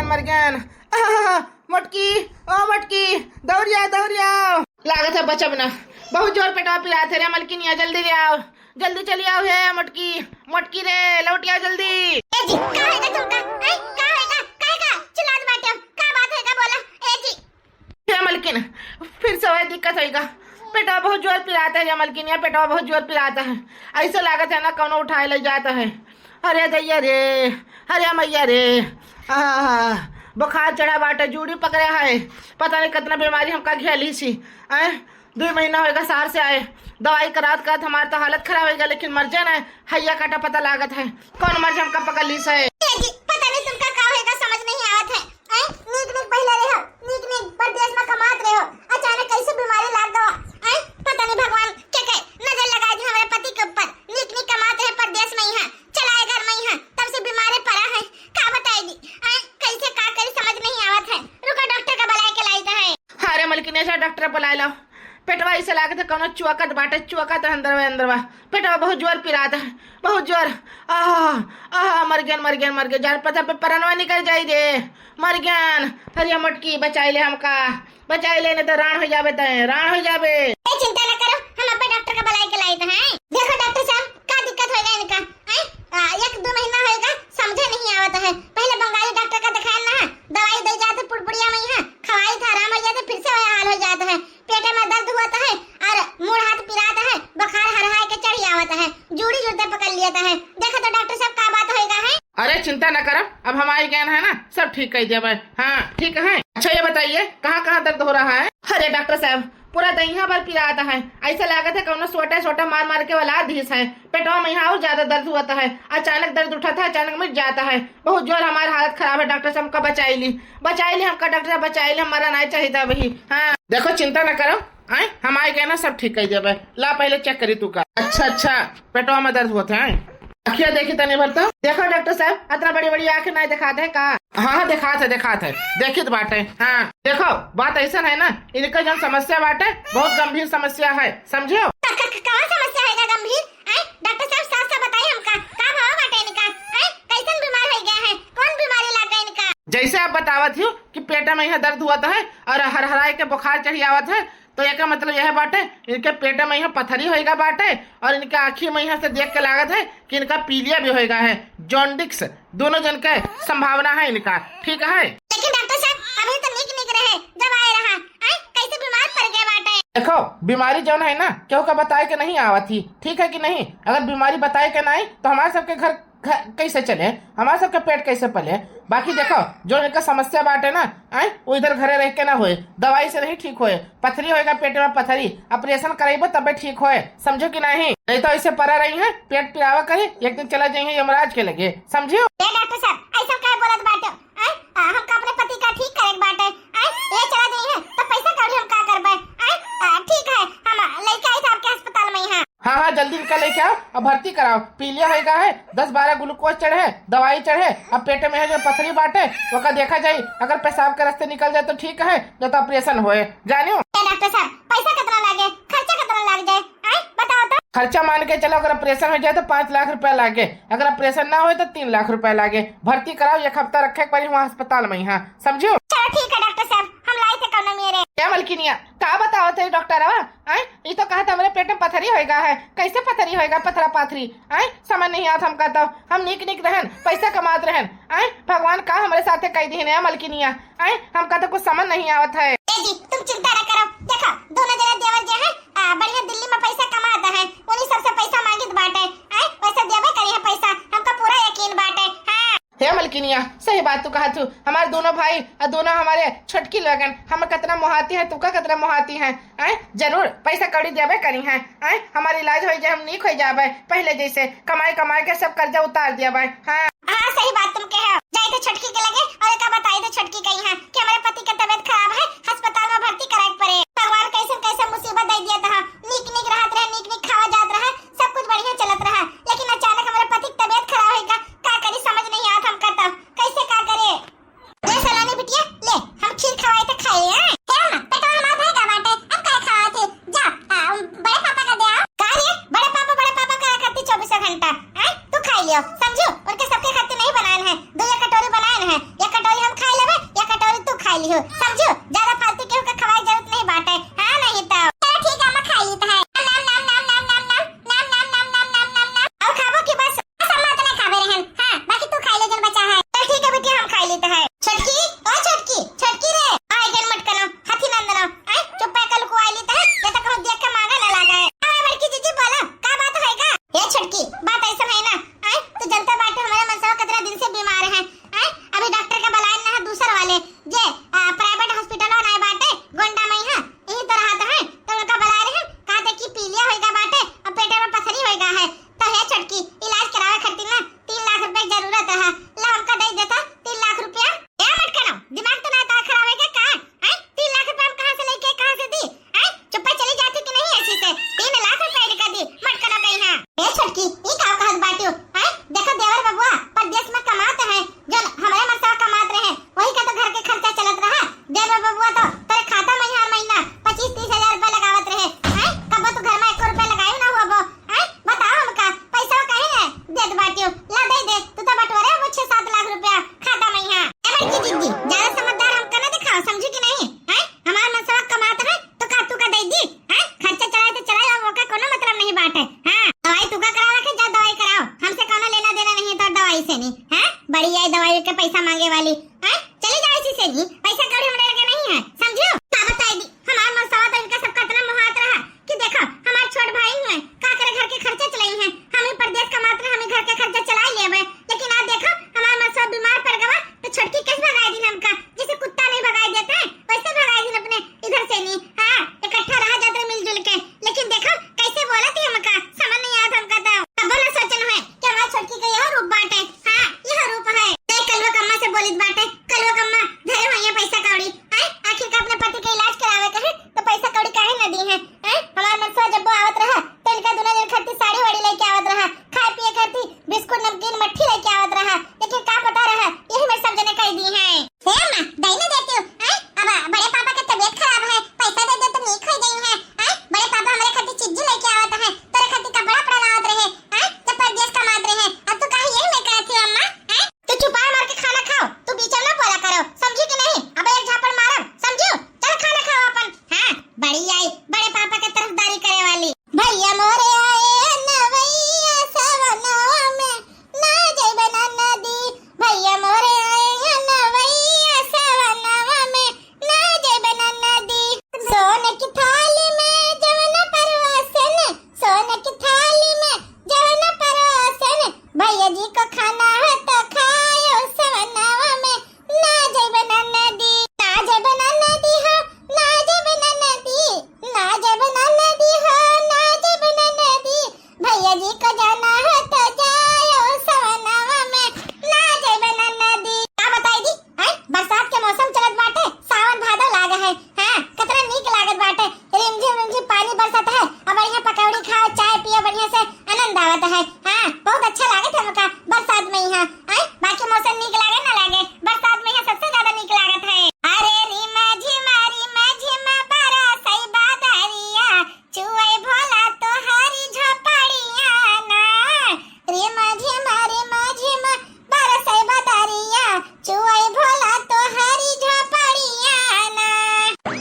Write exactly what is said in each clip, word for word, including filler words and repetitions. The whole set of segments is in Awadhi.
मर गयन। आहा, मोटकी, ओ मोटकी, दौड़िया, दौड़िया। लागत है बचब ना। बहुत जोर पेटवा पिरात है रे मलकिनिया, जल्दी ले आओ, जल्दी चली आओ हे मोटकी, मोटकी रे, लौट आओ जल्दी। ए जी, का होइगा तुमका? हैं? का होइगा? काहे का चिल्लात बाटे? का बात है का बोला? ए जी। हे मलकिन, फिर से वही दिक्कत होइगा। पेटवा बहुत जोर पिरात है रे मलकिनिया, पेटवा बहुत जोर पिरात है। ऐसे लागत है ना कौनो उठाए ले जात है। अरे दैया रे, अरे मैया रे, आह, बुखार चढ़ा बाटे, जूड़ी पकड़े है, पता नहीं कितना बीमारी हमका घेली सी। आए, दुइ महीना होइगा सार से आए, दवाई करात करात हमार तो हालत खराब होइगा, लेकिन मर जाए ना, हैया काटा पता लागत है, कौन मर हमका पकड़ ली से। ए जी, पता नहीं तुमका का होइगा, समझ नहीं आवत है। आए, नीक नीक पहले रहो, नीक नीक परदेस में कमात रहो, अचानक कैसे बीमारी लाग गवा? आए, पता नहीं भगवान के, के नजर लगा दी हमारे पति के ऊपर। नीक नीक कमात रहे परदेस में, यहाँ चलाए घर में, यहाँ तब से बीमारे पड़ा है। का बताएगी? आए, कैसे का करी समझ नहीं आवत है। रुको डॉक्टर का बुलाए के लाई तो है। अरे मलकिन, ऐसा डॉक्टर बुलाए लो। पेटवा ऐसे लागत है कौनो चुअकत बाटे, चुअकत है अंदरवा अंदरवा। पेटवा बहुत जोर पिरात है, बहुत जोर। आह, आह, मर गयन, मर गयन, मर गयन। जान पता पे परनवा निकल जाई रे। मर गयन। अरे मोटकी, बचाई ले हमका, बचाई ले, नहीं तो राण हो जाबे तय, राण हो जाबे। ए, चिंता न करो, हम अपने डॉक्टर का बुलाए के लाई तो हैं। देखो डॉक्टर साहब, का दिक्कत होइगा इनका? हैं? आ, एक दो महीना होइगा, समझे नहीं आवत है। पहले बंगाली डॉक्टर का दिखाया ना, दवाई दे जाते पुड़पुड़िया में, यहाँ खवाई था, आराम हो जाते, फिर से वही हाल हो जाता है। पेटे में दर्द हुआ तो है और मूड़ हाथ पिरात है, बुखार हरहाए के चढ़ी आवत है, जूड़ी जुड़ते पकड़ लिया है। देखो तो डॉक्टर साहब का बात होइगा है। अरे चिंता न करो, अब हम आई गए हैं ना, सब ठीक कर देबे। हाँ ठीक है। अच्छा ये बताइए, कहाँ कहाँ दर्द हो रहा है? अरे डॉक्टर साहब, पूरा दहिया भर पिरात है, ऐसा लागत है कौनो सोटा सोटा मार मार के वाला धीस है। पेटवा में यहाँ और ज्यादा दर्द हुआ है, अचानक दर्द उठा था, अचानक मिट जाता है। बहुत जोर हमारी हालत खराब है डॉक्टर साहब, हमका बचाई ली, बचाई ली हमका डॉक्टर साहब, बचाई ली, हमारा नहीं चाहिए था वही। हाँ देखो चिंता न करो, आए हम आए गए ना, सब ठीक कर देबे। ला पहले चेक करी तू का। अच्छा अच्छा, पेटवा में दर्द होत है। अखिया देखी तनी भर तो। देखो डॉक्टर साहब, इतना बड़ी बड़ी आँखें नहीं दिखाते हैं का? हाँ हाँ दिखात है, दिखात है, देखित बाटे। हाँ देखो, बात ऐसा है ना, इनका जौन समस्या बाटे बहुत गंभीर समस्या है, समझो। क-, क-, क-, कौन समस्या है गंभीर? आए डॉक्टर साहब, साफ साफ बताइए हमका, का भाव बाटे इनका? आए कैसन बीमार हो गया है, कौन बीमारी लग गई इनका? जैसे आप बतावत हो कि पेट में यहाँ दर्द हुआ है और हरहराए के बुखार चढ़ी आवत है, तो एकर मतलब यह बाटे, इनके पेट में यहाँ पथरी होइगा बाटे और इनके आँखी में यहाँ से देख के लागत है कि इनका पीलिया भी होइगा है, जॉन्डिस, दोनों जन के संभावना है इनका, ठीक है। लेकिन डॉक्टर साहब, अभी तो निक निक रहे, जब आए रहा, आए कैसे बीमार पड़ गए बाटे? देखो, बीमारी जौन है ना, केहू का बताए के नहीं आवत ही, ठीक है कि नहीं? अगर बीमारी बताए के नहीं, तो हमारे सबके घर, घर कैसे चले, हमारे सबके पेट कैसे पले? बाकी देखो, जो इनका समस्या बाटे ना, आए, वो इधर घरे रह के ना होए, दवाई से नहीं ठीक होए। पथरी होएगा पेट में, पथरी, ऑपरेशन कराइबो तबे ठीक होए, समझो कि नहीं? नहीं तो ऐसे पड़ा रही है, पेट पिरावा करे, एक दिन चला जाइए यमराज के लगे, समझियो? ए डॉक्टर साहब, ऐसा काहे बोलत बाटे? आए, आ, हमका अपने पति का ठीक करे के बाटे। आए, ये चला जाइए, तो पैसा कौड़ी हम का करबे? आए, आ, ठीक है, हम लेके आई था आपके अस्पताल में यहाँ। हाँ हाँ, जल्दी इनका लेके आओ और भर्ती कराओ। पीलिया होइगा है, दस बारह ग्लूकोज चढ़े, दवाई चढ़े, अब पेट में है जो पथरी बाटे, ओका देखा जाई, अगर पेशाब के रास्ते निकल जाए तो ठीक है, नहीं तो ऑपरेशन होए, जानियो। ए डॉक्टर साहब, पैसा कितना लागे, खर्चा कितना लाग जाए, आए बताओ तो। खर्चा मान के चलो, अगर ऑपरेशन हो जाए तो पाँच लाख रुपया लागे, अगर ऑपरेशन ना होए तो तीन लाख रुपया लागे। भर्ती कराओ, एक हफ्ता रखे के पड़ी वहाँ अस्पताल में, हाँ समझियो। चलो ठीक है डॉक्टर साहब, हम लाई थे कौनो मेरे। क्या मलकिनिया, का बतावत है डॉक्टर? आए, ई तो कहत हमरे पेट में पथरी होइगा है। कैसे पथरी होइगा, पथरा पाथरी? आए, समझ नहीं आवत हमका तो। हम नीक नीक रहन, पैसा कमात रहन। आए, भगवान का हमरे साथे कई दीन है मलकिनिया? आए, हमका तो कुछ समझ नहीं आवत है। ए जी, तुम चिंता न करो। देखो, दोनों जना देवर जे हैं, आ, बढ़िया दिल्ली में पैसा कमात हैं, उन्हीं सबसे पैसा मांगित बाटे। आए, वैसे देबे करी है पैसा, हमका पूरा यकीन बाटे। हाँ। हे मलकिनिया, सही बात तू कहत हू। हमारे दोनों भाई और दोनों हमारे छोटकी लोगन हम कितना मोहाती हैं, तुका कितना मोहाती हैं। आए, जरूर पैसा कौड़ी देबे करी हैं। आए, हमार इलाज हो जाए, हम नीक हो जाबे, पहले जैसे कमाई कमाई के सब कर्जा उतार देबे। हाँ। हाँ, सही बात तुम कहे हो। जाए थे छोटकी के लगे और एका बताई थे छोटकी कही है कि हमारे पति के तबीयत खराब है, अस्पताल में भर्ती कराए के पड़े। भगवान कैसन कैसन मुसीबत दे दिया था। नीक नीक रहत रहे, नीक नीक खावा जात रहे, सब कुछ बढ़िया चलत रहा, लेकिन अचानक हमारे पति की तबीयत खराब होइगा। का करी, समझ नहीं आवत हमका तो, कैसे का करे। ले सलोनी बिटिया, ले, हम खीर खवाई तो खाए, हैं? हे अम्मा, पेटवा हमार भर गा बाटे, अब काहे खावा थे? जा, आ, बड़े पापा का दे आओ। का रे? बड़े पापा, बड़े पापा करा करती चौबीसों घंटा, हैं? तू खाई लियो, समझू? उनके सबके खातिर नहीं बनाए हैं, दो एक कटोरी बनाए हैं, एक कटोरी हम खाई ले, हैं? बड़ी आई दवाई के पैसा मांगे वाली, हैं? चली जाओ इसी से ही, पैसा कौड़ी हमरे लगे नहीं है, समझियो? का बताई दी, हमार मनसवा तो इनका सबका इतना मोहात रहा कि देखो, हमार छोट भाई हुए, का करे, घर के खर्चा चलाई है, हम ही परदेस कमात रहे, हम ही घर के खर्चा चलाई लेबे, लेकिन आज देखो, हमार मनसवा बीमार पड़ गवा, तो छोटकी कैसे भगाई दिन हमका, जैसे कुत्ता नहीं भगाई देते हैं, वैसे भगाई दिन अपने इधर से नहीं। हाँ, इकट्ठा रहा जात रहे मिलजुल के, लेकिन देखो कैसे बोलत ही हमका, समझ नहीं आवत हमका तो। कबो ना सोचन है कि हमार छोटकी का यह रूप बाटे। हाँ, यह रूप है। देख कलुआ कम्मा से बोलित बाटे, कलुआ कम्मा धरे हुए हैं पैसा कौड़ी। हैं? आखिर का अपने पति का इलाज करावे के है तो पैसा कौड़ी काहे न दी है? हैं? हमार मनसवा जब वो आवत रहा तो इनका दोनों जन खातिर साड़ी वाड़ी लेके आवत रहा, खाए पिए खातिर बिस्कुट नमकीन मट्ठी लेके आवत रहा, लेकिन का पता रहा यही में सब जने कह दी है। हे अम्मा, दही न देती हो, हैं? अब बड़े पापा के तबीयत खराब है, पैसा दे दे तो नीक हो गई है, हैं? बड़े पापा हमारे खातिर चिज्जी लेके आवत है, तोरे खातिर कपड़ा पड़ा लावत रहे, हैं? जब परदेस कमात रहे, अब तू काहे यही में कहती हो अम्मा, हैं? तू चुपाए मार के खाना खाओ, तू बीच में ना बोला करो, समझी कि नहीं? अब एक झापड़ मारब, समझू? चल खाना खाओ अपन। हाँ, बड़ी आई बड़े पापा के तरफदारी करे वाली। भैया मोरे आए अनवैया सवनवा में, ना जइबे ना नदी। भैया मोरे आए अनवैया सवनवा में, ना जइबे ना नदी। सोने की थाली में जवन परोसन, सोने की थाली में जवन परोसन, भैया जी को खाना है तो खायो सवनवा में, ना जइबे ना नदी, ना जइबे ना नदी हो, ना जइबे ना नदी, ना जइबे ना नदी हो, ना जइबे ना नदी। भैया जी को जाना है तो जायो सवनवा में, ना जइबे ना नदी। का बताई दी, हैं? बरसात के मौसम चलत बाटे, सावन भादो लाग है। हाँ, कितना नीक लागत बाटे, रिमझिम रिमझिम पानी बरसत है, अब बढ़िया पकौड़ी खाओ, चाय पियो, बढ़िया से आनंद आवत है। हाँ, बहुत अच्छा लागत है हमका बरसात में यहाँ। हैं? बाकी मौसम नीक लागे ना लागे, बरसात में यहाँ सबसे ज्यादा नीक लागत है। अरे रिमा झिमा रिमा झिमा बरसई बदरिया, चुअई भोला तोहरी झोपड़िया ना। रिमा झिमा रिमा झिमा बरसई बदरिया, चुअई भोला तोहरी झोपड़िया ना।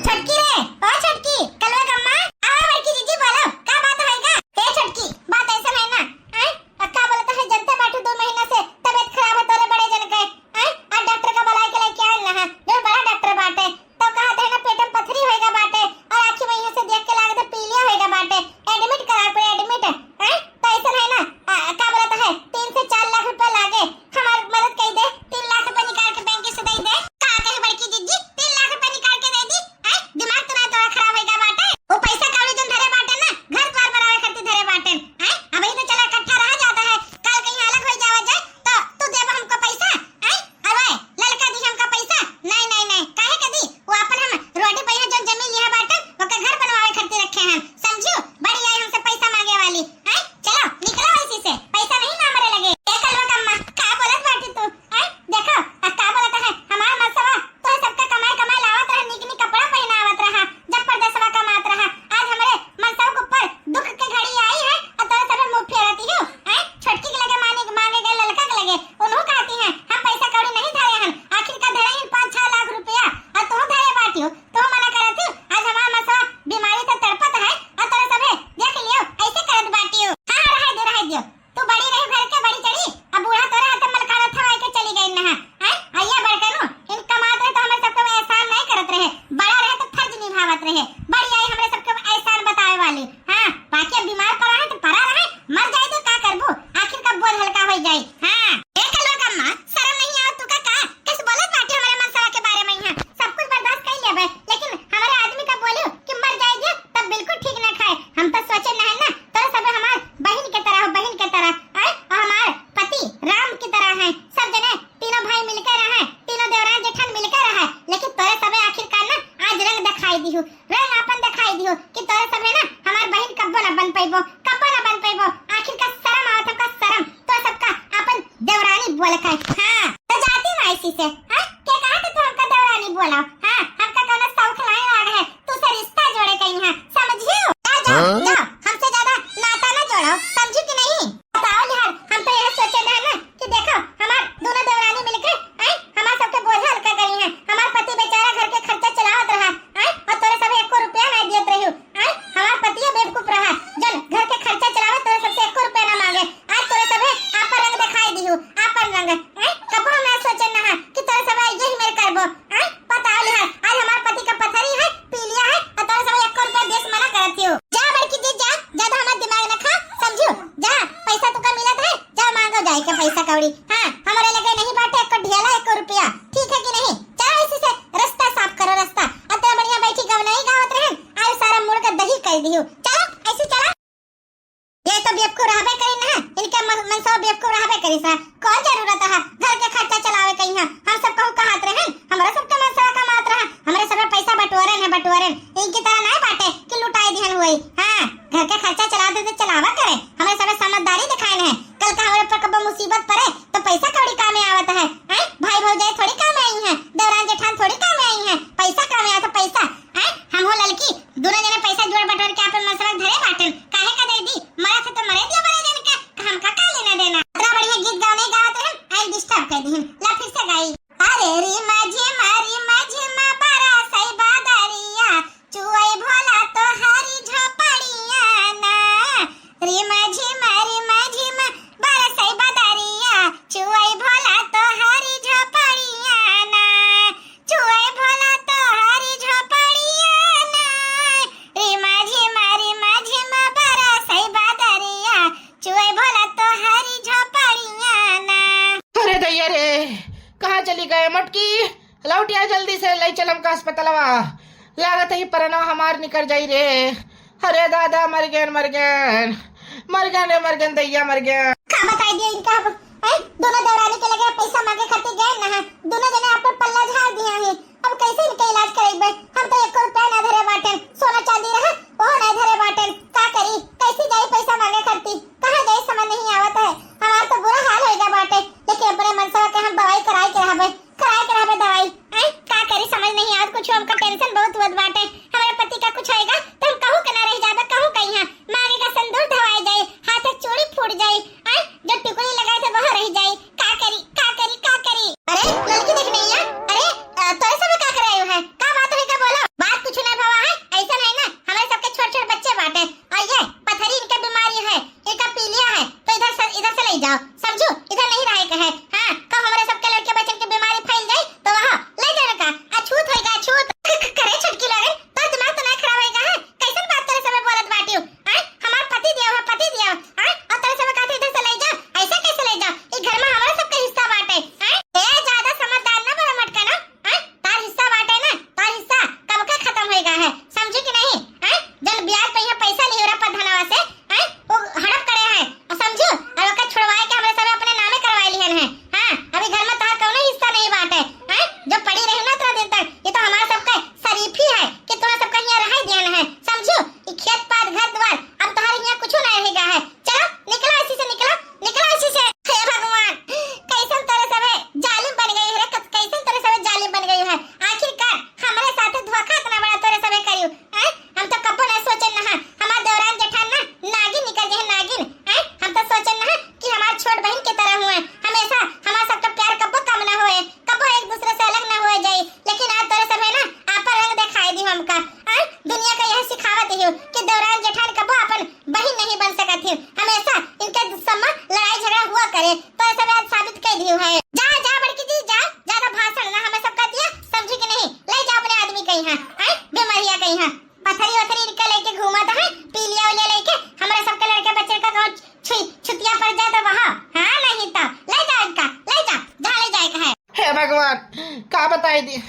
छोटकी रे, ओ छोटकी, कलवा कम्मा, आओ बड़की जीजी बोलो, का बात होएगा? ए छोटकी, बात ऐसा है ना, आय? आ का बोलत है, जनते बाटू दो महीना से तबीयत खराब है तोरे बड़े जन के, आय? आ डॉक्टर का बुलाए के लेके आयल ना है, जो बड़ा डॉक्टर बाटे, तो कहत है ना पेट में पथरी होएगा बाटे और आँखी में यहाँ से देख के लागत है पीलिया होएगा बाटे, एडमिट करा पड़े, एडमिट। हैं? तो ऐसा है ना, आ, का बोलत है, तीन से चार लाख रुपया लागे, हमार मदद कर दे, तीन लाख रुपया निकाल के बैंक से दे दे। का कहे बड़की जिज्जी, तीन लाख रुपया निकाल के दे दी? हैं? दिमाग तो ना तोरा खराब होएगा बाटे, वो पैसा कौड़ी जन धरे बाटे ना, घर द्वार बनावे खातिर धरे बाटे। हैं? अब ही तो चला इकट्ठा रहा जाता है, कल कहीं अलग हो जावा जाए तो तू देबा हमको पैसा? हैं? अरे ललका दी हमका पैसा? नहीं नहीं नहीं, काहे के दी? वो अपन हम रोडे पे यहाँ जौन जमीन लिहा बाटे, ओकर घर बनवावे खातिर रखे हैं, समझू? बड़ी आई हमसे पैसा मांगे वाली। हैं? चलो निकलो ऐसी से, पैसा नहीं ना हमारे लगे। ए कलवा कम्मा, का बोलत बाटी तू? हैं? देखो, आ का बोलत है हमार मनसवा, तो सबका कमाई कमाई लावत रहा, नीक नीक कपड़ा पहनावत रहा, जब परदेसवा कमात रहा, आज हमरे मनसवा के ऊपर दुख के घड़ी आई है और तोरे सबे मुंह फेरत हो, हैं? छोटकी के लगे माने मांगे गए ललका के लगे, उन्हों कहती हैं हम पैसा कौड़ी नहीं धरे हैं, आखिर का धरे हैं पाँच छह लाख रुपया और तू धरे बाटी हो, तू मना करत हो। आज हमार मनसवा बीमारी से तड़पत है और तोरे सबे देख लियो ऐसे करत बाटी हो। हाँ, रहे दे, रहे दियो। तू बड़ी रही घर के बड़ी चढ़ी, अब बूढ़ा तोरे हाथ में मलकाड़ा थवाई के चली गई ना, हैं? अइया बड़कनू, इन कमात रहे तो हमें सबके एहसान नहीं करत रहे, बड़ा रहे तो फर्ज निभावत रहे, बड़ी आई हमरे सबके एहसान बतावे वाली। हाँ, बाकी अब बीमार पड़ा है तो पड़ा रहे, मर जाए तो का करबू, आखिर का बोझ हल्का हो जाए। हाँ, ए कलवा कम्मा, शर्म नहीं आवत तू का, का कैसे बोलत बाटी हमारे मनसवा के बारे में? यहाँ सब कुछ बर्दाश्त कर लेबे, लेकिन हमारे आदमी का बोलियो कि मर जाए दियो तब बिल्कुल ठीक ना खाए। हम तो सोचे ना है ना, तोरे सबे हमार बहिन के तरह हो, बहिन के तरह, आय, और हमार पति राम की तरह है। सब जने तीनों भाई मिलके रहे, तीनों देवरान जेठान मिलके रहे, लेकिन तोरे सबे आखिरकार ना आज रंग दिखाई दिहु, रंग अपन दिखाई दिहु कि तोरे सबे ना हमार बहिन कब्बो ना बन पैबो, कब्बो ना बन पैबो। आखिर का शर्म आवत हमका, शर्म, तोरे सबका अपन देवरानी बोल के। हाँ, तो जाती ना ऐसी से, हाँ? के कहा तो तू हमका देवरानी बोलाओ? हाँ, हमका कौनो शौक नहीं लाग है, तू से रिश्ता जोड़े कहीं है, समझियो? जा, जाओ, हाँ? जाओ, हमसे ज्यादा नाता ना जोड़ो, समझी कि नहीं? बताओ यार, हम तो यह सोचे रहे ना कि देखो, हमार दोनों देवरानी मिलके, हैं, हमार सबके बोझा हल्का करी हैं। हमार पति बेचारा घर के खर्चा चलावत रहा, हैं, और तोरे सब एको रुपया नहीं दियत रही, हैं? हमार पतिया बेवकूफ रहा, जन घर के खर्चा चलावे, तोरे सबसे एको रुपया ना मांगे। आज तोरे सभे आपन रंग दिखाई दिहु, आपन रंग, हैं? कह दीन। ला फिर से गाई। अरे री माझी मारी माझी मा बरसै बदरिया, चुअई भोला तोहरी झोपड़िया ना। री माझी मारी माझी मा बरसै बदरिया, चुअई भोला तोहरी झोपड़िया ना। चुअई भोला तोहरी झोपड़िया ना। री माझी मारी माझी मा बरसै बदरिया, चुअई भोला तोहरी झोपड़िया ना। अरे दैया रे, कहाँ चली गए मटकी? लौटिया जल्दी से, लई चल हमका अस्पतालवा। लागत ही परनवा हमार निकर जाई रे। अरे दादा, मर गएन, मर गएन, मर गएन रे, मर गएन दैया, मर गएन। का बताई दिया इनका अब, हैं? दोनों देवरानी के लगे पैसा मांगे खातिर गए ना है, दोनों जने आपन पल्ला झाड़ दिया है। अब कैसे इनका इलाज करेबे? हम तो एको रुपया ना धरे बाटेन, सोना चांदी रहा, ओहो ना धरे बाटेन। का करी, कैसे जाई पैसा मांगे खातिर? कहाँ जाई, समझ नहीं आवत है। हमार तो बुरा हाल होइगा बाटे, लेकिन अपने मनसवा के हम दवाई कराए के रहबे, कराए के रहबे दवाई। आय, का करी, समझ नहीं आवत कुछ, हमका tension बहुत होत बाटे। हमारे पति का कुछ होइगा तो हम कहूँ के ना रह जाबे, कहूँ कहीं है। मांगे का सिंदूर धवाए जाए, हाथ से चूड़ी फूट जाए, आय, जो टिकुली लगाए थे वह रह जाए। का करी, का करी, का करी? अरे, ललकी देख नहीं है। अरे, अ, तोरे सब का करे आयो है? का बात है, का बोलो? बात कुछ ना भवा है, ऐसा नहीं ना, हमारे सबके छोट छोट बच्चे बाटे। और ये पथरी इनके बीमारी है, इनका पीलिया है, तो इधर से, इधर से ले जाओ, समझू? इधर नहीं रहे के है। हाँ, कब हमारे सबके लड़के बच्चन के बीमारी फैल जाए, तो वहाँ ले जाने का अछूत होएगा, अछूत। करे छोटकी लोगन, तो दिमाग तो नहीं खराब होएगा है? कैसन बात करे समय बोलत बाटियो? आय, हमार पति दियो है, पति दियो। आय, और तोरे समय कहते इधर से ले जाओ, ऐसा कैसे ले जाओ? ई घर में हमारा सबके हिस्सा बाटे। आय, ए, ज्यादा समझदार ना बना मटका ना। आय, तार हिस्सा बाटे ना, तार हिस्सा कब का खत्म होएगा है, समझू कि नहीं? आय, जन ब्याज पे यहाँ पैसा लिए रहा प्रधानवा से, आय, वो हड़प करे है, और समझू, और ओकर छुड़वाए के हमरे सबे अपने नामे करवाए लिहन है। हाँ, अभी घर में तोहार कौनो हिस्सा नहीं बाटे। आय, जो पड़ी रही ना इतना दिन तक, ये तो हमारा सबका शरीफ ही है कि तोहार सबका यहाँ रह दिया है, समझू? ई खेत पात, घर द्वार, अब तोहरे हियाँ कुछो नाहीं रहिगा है। चलो, निकलो इसी से, निकलो, निकलो इसी से। हे भगवान, कैसन तोरे सभे जालिम बन गई है रे, कस-, कैसन तोरे सभे जालिम बन गई है। आखिरकार हमरे साथे धोखा इतना बड़ा तोरे सभे करियो, हैं? हम तो कब्बो ना सोचन रहा, हमार देवरान जेठान ना नागिन निकल जाए, नागिन, हैं? हम तो सोचन रहा कि हमार छोट बहिन के तरह हुए, हमेशा हमार सबका प्यार कब्बो कम ना होए। कबो एक दूसरे से अलग ना हुए जाई, लेकिन आज तोरे सभे ना आपन रंग देखाई दी हमका। आय, दुनिया का यह सिखावत ही हो कि देवरान जेठान कबो आपन बहिन नहीं बन सकत ही, हमेशा इनके सम्मा लड़ाई झगड़ा हुआ करे। तोरे सभे आज साबित कर दियो है। जा, जा बड़की जी, जा, ज्यादा भाषण ना हमें सबका दिया, समझी कि नहीं? ले जा अपने आदमी कहीं है, आय, बीमारिया कहीं है। पथरी वथरी इनका लेके घूमत है, पीलिया उलिया लेके, हमरा सबके लड़के बच्चे का कहूँ छु-, छुतिया पड़ जाए तो वहाँ, हाँ, नहीं तो ले जा इनका, ले जा, जहाँ ले जाए का है। हे भगवान, का बताई दी,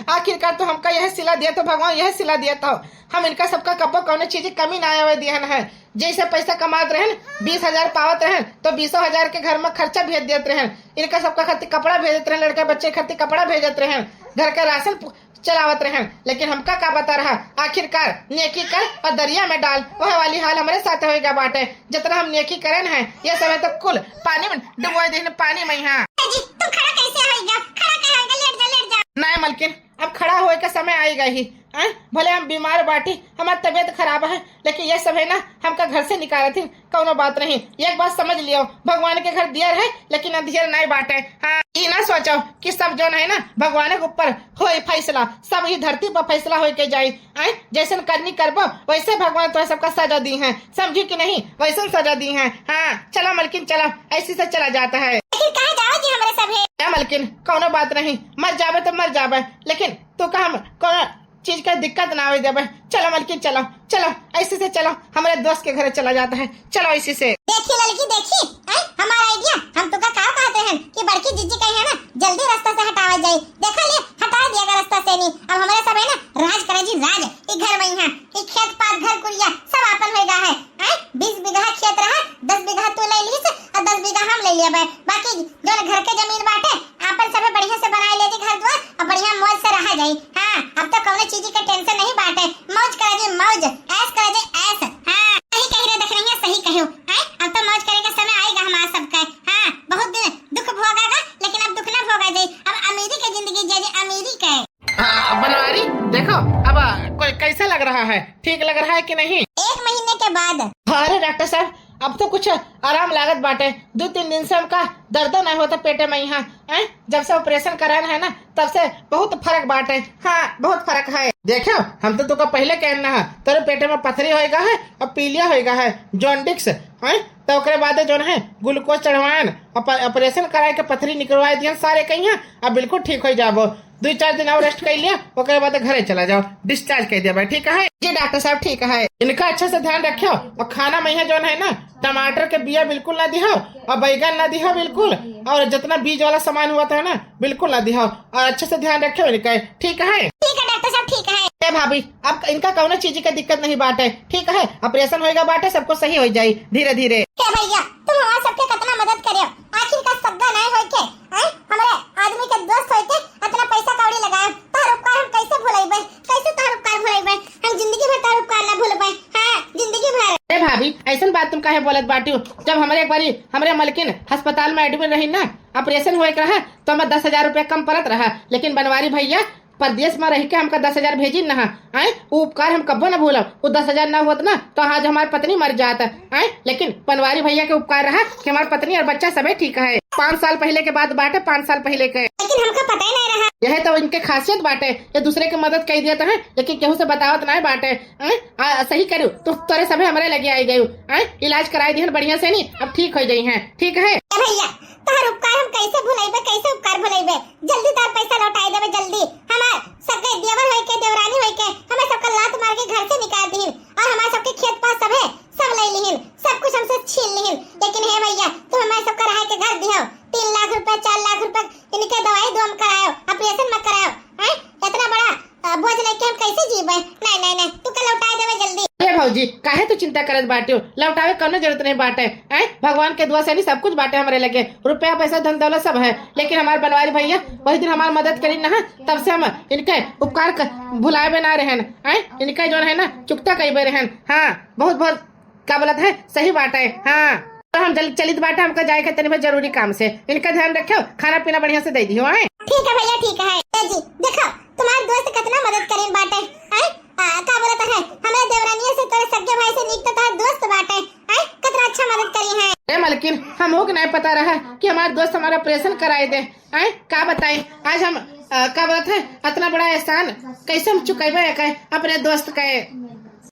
आखिरकार तो हमका यह सिला दिया तो भगवान यह सिला दिया तो हम इनका सबका कब्बो कौनो चीज की कमी ना आवे दिहन है। जैसे पैसा कमात रहन, बीस हजार पावत रहन तो बीसों हजार के घर में खर्चा भेज देत रहन, इनका सबका खातिर कपड़ा भेजत रहन, लड़का बच्चे खातिर कपड़ा भेजत रहन, घर का राशन पु-, चलावत रहन, लेकिन हमका का पता रहा, आखिरकार नेकी कर और दरिया में डाल, वह वाली हाल हमरे साथ होइगा बाटे। जितना हम नेकी करन है, ये सब तो कुल पानी में डुबोए देहन, पानी में। हाँ जी, तुम खड़ा कैसे होइगा? खड़ा कैसे होइगा? लेट जा, लेट जा। नहीं मलकिन, अब खड़ा होए का समय आइगा ही। आय, भले हम बीमार बाटी, हमार तबीयत खराब है, लेकिन ये सब है ना, हमका घर से निकालत ही। कौनो बात नहीं, एक बात समझ लियो, भगवान के घर दियर है, लेकिन अंधियर नहीं बाटे। हाँ, ई ना सोचो कि सब जौन है ना, भगवान के ऊपर होई फैसला, सब ही धरती पर फैसला होई के जाई। आय, जैसन करनी करबो, वैसे भगवान तोहे सबका सजा दी है, समझी कि नहीं? वैसन सजा दी है। हाँ, चला मलकिन, चला, ऐसी से चला जाता है। लेकिन कहाँ जाओ जी हमरे सब है? क्या मलकिन, कौनो बात नहीं, मर जाबे तो मर जाबे, लेकिन तू का हम कौनो चीज का दिक्कत ना आवे देबे। चलो मलकिन, चलो, चलो, ऐसे से चलो, हमारे दोस्त के घरे चला जाता है, चलो ऐसे से। देखी ललकी, देखी, हैं, हमारा idea, हम तो का, का कहते हैं कि बड़की जीजी कही है ना, जल्दी रास्ता से हटावा जाए। देखा ले, हटा दिया का रास्ता से नहीं। अब हमारे सब है ना, राज करे जी, राज। ई घर में यहाँ, ई खेत पात, घर कुरिया, सब आपन होइगा है। हैं, बीस बीघा खेत रहा, दस बीघा तू ले लीस और दस बीघा हम ले लिया बे। बाकी जौन घर के जमीन बाटे, आपन सबे बढ़िया से बनाए ले जी घर दुआर और बढ़िया मौज से रहा जाई। हाँ, अब तो कौनो चीज के tension नहीं बाटे, मौज करा जी मौज, ऐश करा जी ऐश। हाँ, सही कही रे दखरैया, सही कहियो। हैं, अब तो मौज करे का समय आइगा हमार सबका। हाँ, बहुत दिन दुख भोगा गा, लेकिन अब दुख ना भोगा जाई, अब अमीरी के जिंदगी जिया जी, अमीरी के। हाँ, बनवारी, देखो, अब कोई कैसा लग रहा है, ठीक लग रहा है कि नहीं? एक महीने के बाद। अरे डॉक्टर साहब, अब तो कुछ आराम लागत बाटे। दो तीन दिन से हमका दर्द नहीं होता पेटे में यहाँ, हैं? जब से ऑपरेशन करान है ना, तब से बहुत फर्क बाटे। हाँ, बहुत फर्क है। देखो, हम तो तुका पहले कहना है, तेरे पेटे में पथरी होएगा है और पीलिया होएगा है, जॉन्डिस, हैं? तो ओकरे बाद जौन है ग्लूकोज चढ़वाएन, ऑप-, ऑपरेशन कराए के पथरी निकलवाए दिहन सारे कहिया, अब बिल्कुल ठीक हो जाबो। दो चार दिन और रेस्ट कर लिया, ओकरे बाद घरे चला जाओ, डिस्चार्ज कर दिया भाई, ठीक है? जी डॉक्टर साहब, ठीक है। इनका अच्छे से ध्यान रखियो और खाना में यहाँ जौन है ना, टमाटर के बिया बिल्कुल ना दिहो और बैगन ना दिहो बिल्कुल, और जितना बीज वाला सामान हुआ था ना, बिल्कुल ना दिहो, और अच्छे से ध्यान रखियो इनका, ठीक है? ठीक है डॉक्टर साहब, ठीक है। ए भाभी, अब इनका कौनो चीज का दिक्कत नहीं बाटे, ठीक है? ऑपरेशन होएगा बाटे, सब कुछ सही हो जाई धीरे धीरे। ए भैया, तुम हमार सबके कितना मदद करियो, आखिर का सग्गा नहीं होई के, हैं? हमरे आदमी के दोस्त होई के इतना पैसा कौड़ी लगाए, तोहर उपकार हम कैसे भुलाइबे? कैसे तोहर उपकार भुलाइबे? हम जिंदगी भर तोहर उपकार ना भूलबे। हाँ, जिंदगी भर। अरे भाभी, ऐसन बात तुम काहे बोलत बाटियो? जब हमरे एक बारी हमरे मलकिन अस्पताल में एडमिट रही ना, ऑपरेशन होए के रहा, तो हमें दस हजार रुपया कम पड़त रहा, लेकिन बनवारी भैया परदेश में रह के हमका दस हजार भेजिन ना, आए, उ उपकार हम कब्बो ना भूलब। उ दस हजार ना होत ना, तो आज हमार पत्नी मर जात, आए, लेकिन बनवारी भैया के उपकार रहा कि हमार पत्नी और बच्चा सबे ठीक है। पाँच साल पहले के बात बाटे, पाँच साल पहले के। लेकिन हमका पता ही नहीं रहा। यह तो इनके खासियत बाटे, ये दूसरे के मदद कर देत हैं, लेकिन केहू से बतावत नहीं बाटे। हैं? आ, सही करू, तो तोरे सभे हमरे लगे आई गयू। हैं? इलाज कराई दिहन बढ़िया से नी, अब ठीक हो जाई हैं, ठीक है? ए भैया, तोहर उपकार हम कैसे भुलाइबे, कैसे उपकार भुलाइबे? जल्दी तोहर पैसा लौटाई देबे, जल्दी। हमार सगे देवर होई के, देवरानी होई के, हमें सबका लात मार के घर से निकाल दिहिन और हमार सबके खेत पास सभे सब ले लिहिन, सब कुछ हमसे छीन लिहिन। लेकिन हे भैया, तू हमारे सबका रहे के घर दिहो, तीन लाख रुपया, चार लाख रुपया इनके दवाई दो हम करायो, ऑपरेशन मत करायो, हैं? इतना बड़ा, अ, बोझ लेके हम कैसे जीबे? नहीं, नहीं, नहीं, तू के लौटाए देबे जल्दी। ए भौजी, काहे तू चिंता करत बाटियो? लौटावे कौनो जरूरत नहीं बाटे, हैं? भगवान के दुआ से नहीं सब कुछ बाटे हमरे लगे, रुपया, पैसा, धन, दौलत सब है, लेकिन हमार बनवारी भैया वही दिन हमार मदद करी ना, तब से हम इनके उपकार क-, भुलाए में ना रहन, हैं? इनका जो है ना चुकता कई बेर रहन। हाँ, बहुत बहुत का बोलत है, सही बात है। हाँ, तो हम जल, चलित बाटे, हमका जाए के तनी बहुत जरूरी काम से। इनका ध्यान रखियो, खाना पीना बढ़िया से दे दियो, हैं? ठीक है भैया, ठीक है। ए जी, देखो, तुम्हार दोस्त कितना मदद करेन बाटे, हैं? आ, का बोलत है, हमें देवरानिया से, तोरे सगे भाई से नीक तो तोहार दोस्त बाटे, हैं? कितना अच्छा मदद करी है। ए मलकिन, हम हो के नहीं पता रहा कि हमार दोस्त हमारा ऑपरेशन कराए दे, हैं? का बताई, आज हम, आ, का बोलत है, इतना बड़ा एहसान कैसे हम चुकेबे के अपने दोस्त के?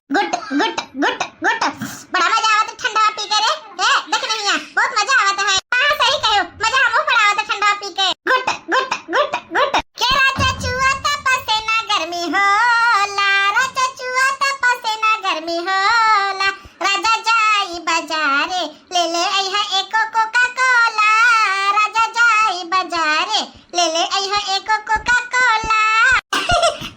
गुट, गुट, गुट, गुट। बड़ा मजा आवत है ठंडा पी के रे। ए, देख नहीं है, बहुत मजा आवत है। हाँ, सही कहो, मजा हमहू बड़ा आवत है ठंडा पी के। गुट, गुट, गुट, गुट। के राजा चुआ त पसेना गर्मी होला, राजा चुआ त पसेना गर्मी होला। राजा जाई बाजारे, ले ले अइहा एको कोका कोला। राजा जाई बाजारे, ले ले अइहा एको कोका कोला।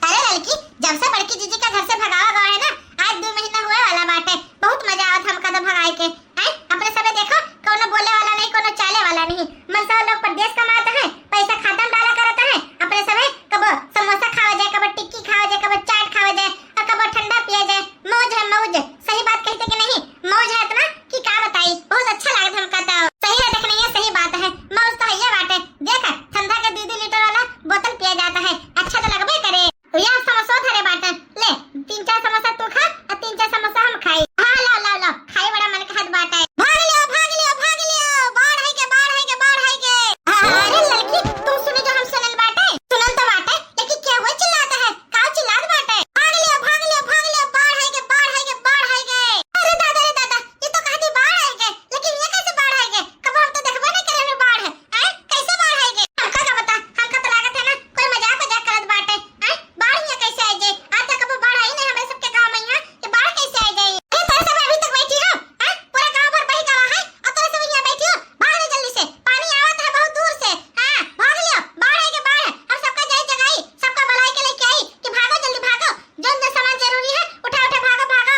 अरे लड़की, जब से बड़की जीजी का घर से भगावा गवा है ना, आज दो महीना हुए वाला बाटे। बहुत मजा आवत हमका तो भगाए के। हैं? अपने सबे देखो, कोनो बोले वाला नहीं, कोनो चाले वाला नहीं। मनसा लोग परदेश कमात है, पैसा खाता में डाला करत है। अपने सबे कबो समोसा खावे जाए, कबो टिक्की खावे जाए, कबो चाट खावे जाए, और कबो ठंडा पिए जाए। मौज है, मौज। सही बात कहते कि नहीं? मौज है इतना कि का बताई, बहुत अच्छा लागत हमका तो। सही है, देख नहीं है, सही बात है, मौज तो है ये बाटे। देख, ठंडा के दो दो लीटर वाला बोतल पिया जाता है, अच्छा तो लगबे करे। या समोसा धरे बाटे, ले, तीन चार समोसा तू खा और तीन चार समोसा हम खाई। हाँ, लाओ, लाओ, लाओ, खाई बड़ा मन कहत बाटे। भाग लियो, भाग लियो, भाग लियो, बाढ़ है के, बाढ़ है के, बाढ़ है के। अरे लड़की, तू सुने जो हम सुनल बाटे? सुनल तो बाटे, लेकिन क्या हुआ चिल्लाता है? का चिल्लात बाटे? भाग लियो, भाग लियो, भाग लियो, बाढ़ है के, बाढ़ है के, बाढ़ है के। अरे दादा रे दादा, ये तो कहती बाढ़ है के, लेकिन ये कैसे बाढ़ है के? कब हम तो देखबे नहीं करे हमें बाढ़ है, हैं? कैसे बाढ़ है के? हमका का बता, हमका तो लागत है ना, कोई मजाक वजाक करत बाटे, हैं? बाढ़ यहाँ कैसे आई जे? आज तक कबो बाढ़ आई नहीं हमरे सबके गाँव में यहाँ, ये बाढ़ कैसे आई जाई? ये तोरे सब अभी तक बैठी हो, हैं? पूरा गाँव भर बही गवा है, और तोरे सब यहाँ बैठी हो? भाग ले जल्दी से, पानी आवत है बहुत दूर से, हाँ, भाग लियो, बाढ़ आई के बाढ़, हम सबका जाई जगाई, सबका बुलाई के लेके आई कि भागो जल्दी भागो, जौन जौन सामान जरूरी है, उठा उठा भागो भागो।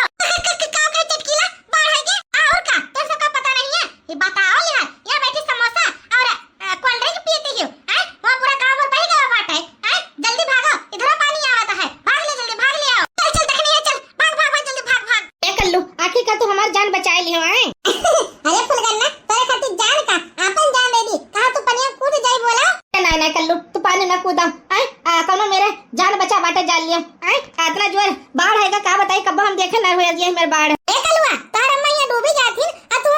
का कहे चटकीला, बाढ़ आई के, और का, तोरे सबका पता नहीं है, ये बताओ यार, यहाँ बैठी समोसा और अ, कोल्ड ड्रिंक पीती हो, हैं? वहाँ पूरा गाँव भर बही गवा बाटे, हैं? जल्दी भागो, इधरो पानी आवत है, भाग ले जल्दी, भाग ले आओ। चल, चल, देखनी है, चल, भाग, भाग, भाग, जल्दी भाग, भाग। ए कल्लू, आखिर का तू हमार जान बचाए लियो, हैं? अरे फुलगन्ना, तोरे खातिर जान का, आपन जान दे दी। कहाँ तू पनिया कूद जाई बोला? नहीं, नहीं कल्लू, तू पानी में कूदा, हैं? आ, कौनो मेरे जान बचा बाटे जान लियो, हैं? इतना जोर बाढ़ है का, का बताई, कब हम देखे ना हुए ये मेरे बाढ़। ए कलुआ, तोहर अम्मा यहाँ डूबी जात हिन, आ तू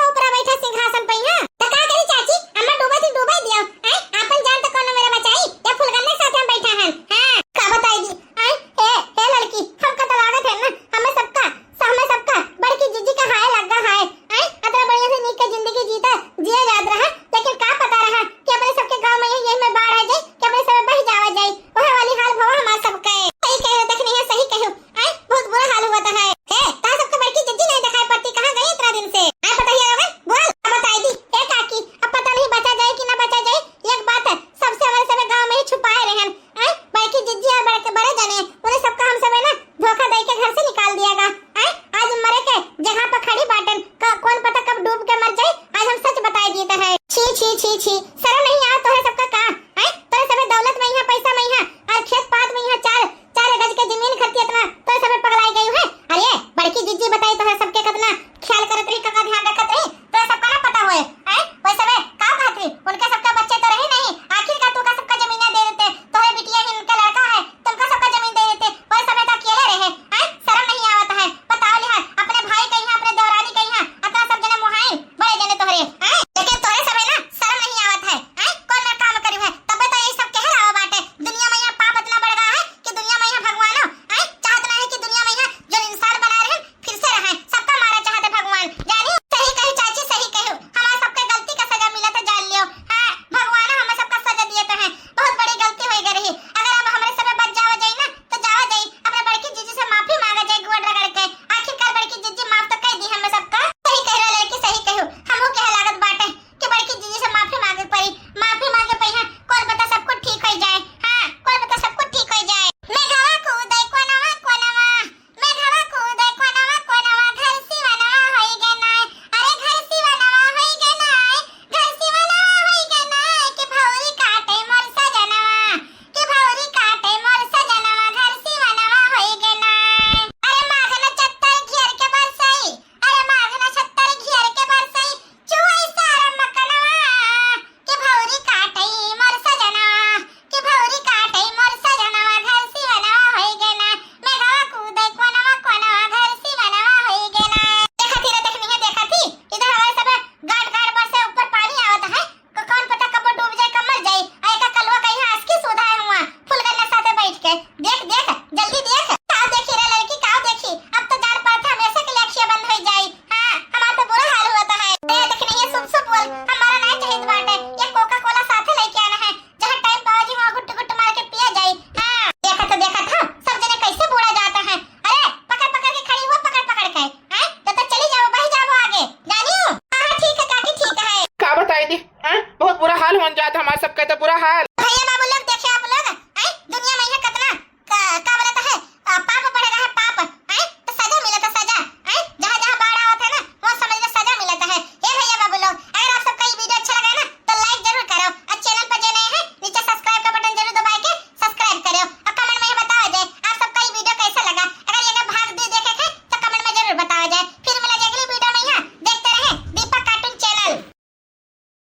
मन जात हमार सबके तो बुरा हाल।